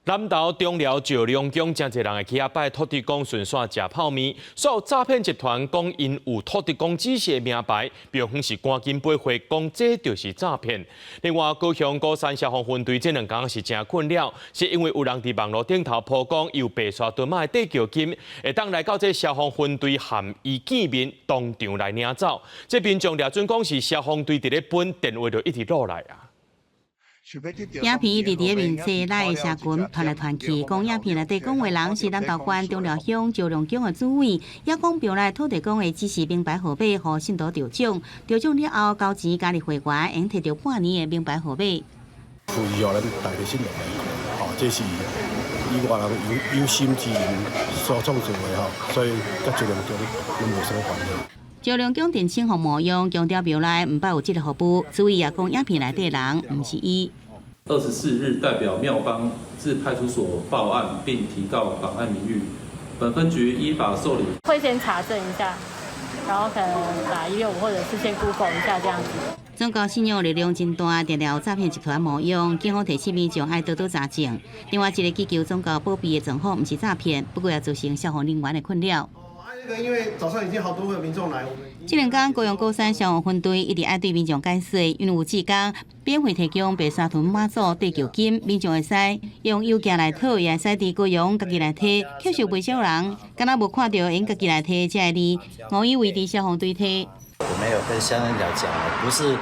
南投中寮石龍宮誠濟人會去遐拜土地公，順紲食泡麵。煞有詐騙集團講𪜶有土地公指示的名牌，廟方是趕緊回覆，講這就是詐騙。另外，高雄鼓山消防分隊這兩工是誠困擾，是因為有人佇網路頂頭曝光有白沙屯媽的地橋金，會當來到這消防分隊和伊見面，當場來領走。這民眾掠準講是消防隊佇咧分，電話就一直落來啊。影片一直佇咧面冊咱的社群傳來傳去，講影片內底講話人是南投縣中寮鄉石龍宮的主委，也講廟內土地公的指示名牌號碼予信徒中獎，中獎了後交錢加入會員，會提著半年的名牌號碼。呼籲咱大家信任來，吼，這是以外人有心之人所創造的吼，所以佮石龍宮攏無啥物關係。石龍宮澄清予冒用，強調廟內毋捌有這个服務，主委也講影片內底人毋是伊。24日代表廟方至派出所報案，並提告妨礙名譽。本分局依法受理。會先查證一下，然後可能打165，或者是先 Google 一下這樣子。宗教信仰力量真大，定定有詐騙集團冒用，警方提醒民眾愛多多查證。另外一个祈求宗教保庇的狀況，毋是詐騙，不過也造成消防人員的困擾。因為早上已經好多個民眾來，我們這兩工高雄鼓山消防分隊一直愛對民眾解釋，因為有志工免費提供白沙屯媽祖地橋金，民眾會使用郵寄來討，也會使佇高雄家己來提。卻是袂少人，敢若無看著𪜶家己來提這个字，誤以為佇消防隊提。我沒有跟鄉長講，不是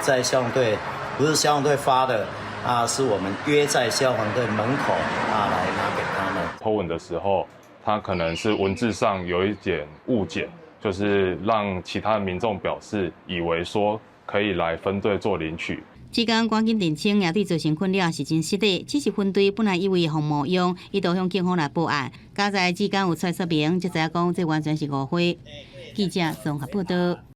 在消防隊，不是消防隊發的啊，是我們約在消防隊門口啊來拿給他們。 Po 文的時候，他可能是文字上有一點誤解，就是讓其他民眾表示以為說可以來分隊做領取。志工趕緊澄清，也對造成困擾是真失禮。只是分隊本來以為予冒用，伊就向警方來報案。佳哉志工有出來說明，才知影講這完全是誤會。記者綜合報道。